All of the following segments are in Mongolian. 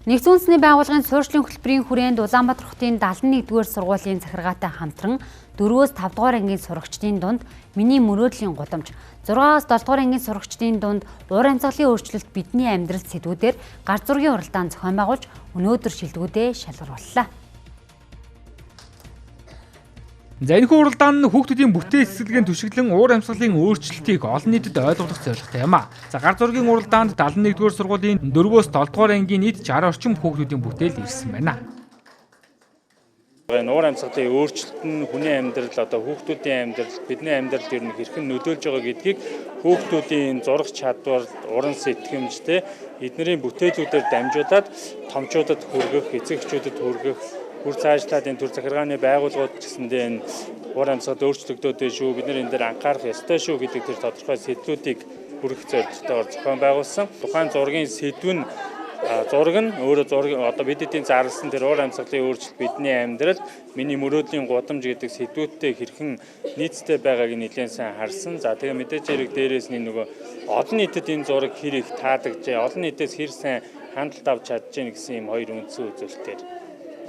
Нэгдсэн үндэсний байгууллагын суурьшлийн хөтөлбөрийн хүрээнд Улаанбаатар хотын 71-р сургуулийн захиргаатай хамтран 4-өөс 5 дугаар ангийн сурагчдын дунд миний мөрөөдлийн гудамж, 6-аас 7 дугаар ангийн сурагчдын дунд уур амьсгалын өөрчлөлт бидний амьдрал сэдвүүдээр гар зургийн уралдаан зохион байгуулж өнөөдөр шилдэгүүдээ шалгарууллаа. За энэхүү уралдаан нь хүүхдүүдийн бүтээл цэцгэлгийн түшиглэн уур амьсгалын өөрчлөлтийг олон нийтэд ойлгох зорилготой юм а. За гар зургийн уралдаанд 71-р сургуулийн 4-өөс 7 дугаар ангийн нийт 60 орчим хүүхдүүдийн бүтээл ирсэн байна. Энэ уур амьсгалын өөрчлөлт нь хүний амьдрал, одоо хүүхдүүдийн амьдрал, бидний амьдралд ер нь хэрхэн нөлөөлж байгаа гэдгийг хүүхдүүдийн зурах чадвар, уран сэтгэмжтэй эднэрийн бүтээлүүдээр дамжуулаад томчуудад хүргэх, эцэг эхчүүдэд хүргэх, бүр цаашлаад энэ төр захиргааны байгууллагууд ч гэсэндээ энэ уур амьсгал өөрчлөгдөөд шүү, бид нар энэ дээр анхаарах ёстой шүү гэдэг тэр тодорхой сэдвүүдийг хүргэх зорилготойгоор зохион байгуулсан. Тухайн зургийн сэдв нь зураг нь өөрөө зураг одоо бидний зарласан тэр уур амьсгалын өөрчлөлт бидний амьдрал, миний мөрөөдлийн гудамж гэдэг сэдвүүдтэй хэрхэн нийцтэй байгааг нэлээд сайн харсан. За тэгээ мэдээж хэрэг дээрээс нь нөгөө олон нийтэд энэ зураг хэр их таадагжээ, олон нийтээс хэр сайн хандлт авч чадж гин гэсэн юм хоёр үндсэн үзүүлэлтээр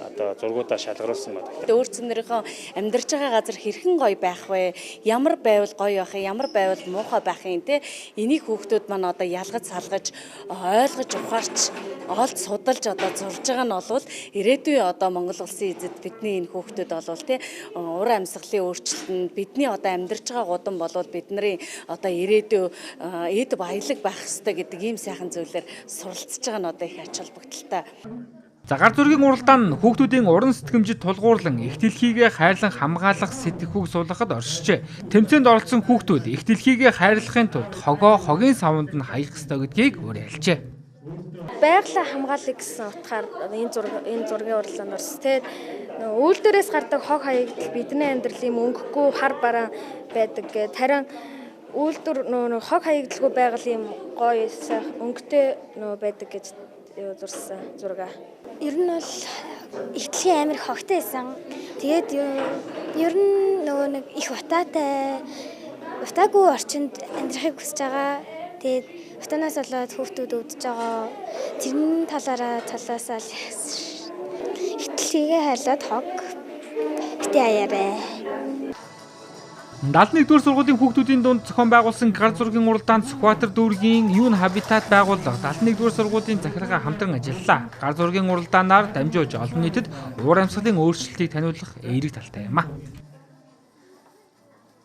одоо зургуудаа шалгаруулсан байна. Өөрсдийнхөө амьдарч байгаа газар хэрхэн гоё байх вэ? Ямар байвал гоё байх юм? Ямар байвал муухай байх юм те? Энийг хүүхдүүд маань одоо ялгаж салгаж, ойлгож ухаарч, олд судалж одоо зурж байгаа нь бол ирээдүйн одоо Монгол улсын эзэд бидний энэ хүүхдүүд болвол те уур амьсгалын өөрчлөлт нь бидний одоо амьдарч байгаа гудам болвол бидний одоо ирээдүй эд баялаг байх ёстой гэдэг ийм сайхан зүйлээр суралцж байгаа нь одоо их ач холбогдолтой. За гар зургийн уралдаан нь хүүхдүүдийн уран сэтгэмжид тулгуурлан их дэлхийгээ хайрлан хамгаалах сэтгэхүйг суулгахад оршижээ. Тэмцээнд оролцсон хүүхдүүд их дэлхийгээ хайрлахын тулд хогоо хогийн савнд нь хаях ёстой гэдгийг уриалжээ. Байгалаа хамгаалъя гэсэн утгаар энэ зургийн уралдаанд орсон. Тэгээд үйлдвэрээс гардаг хог хаягдал бидний амьдрал юм өнгөгүй хар бараан байдаг гэх. Харин үйлдвэр нөө хог хаягдалгүй байгаль юм гоё сайхан өнгөтэй нөө байдаг гэж зурсан зураг. Ер нь бол их дэлхийн амар хогтой байсан. Тэгээд ер нь нөгөө нэг их утаатай, утаагүй орчинд амьдрахыг хүсэж байгаа. Тэгээд утаанаас болоод хүүхдүүд өвдөж байгаа. Тэрний талаараа талаасаа л их дэлхийгээ хайрлаад хог битээ аяарай. 71-р сургуулийн хүүхдүүдийн дунд зохион байгуулсан гар зургийн уралдаанд Сүхбаатар дүүргийн Юун Хабитат байгууллага 71-р сургуулийн захиргаа хамтран ажиллалаа. Гар зургийн уралдаанаар дамжуулж олон нийтэд уур амьсгалын өөрчлөлтийг таниулах эерэг талтай юм а.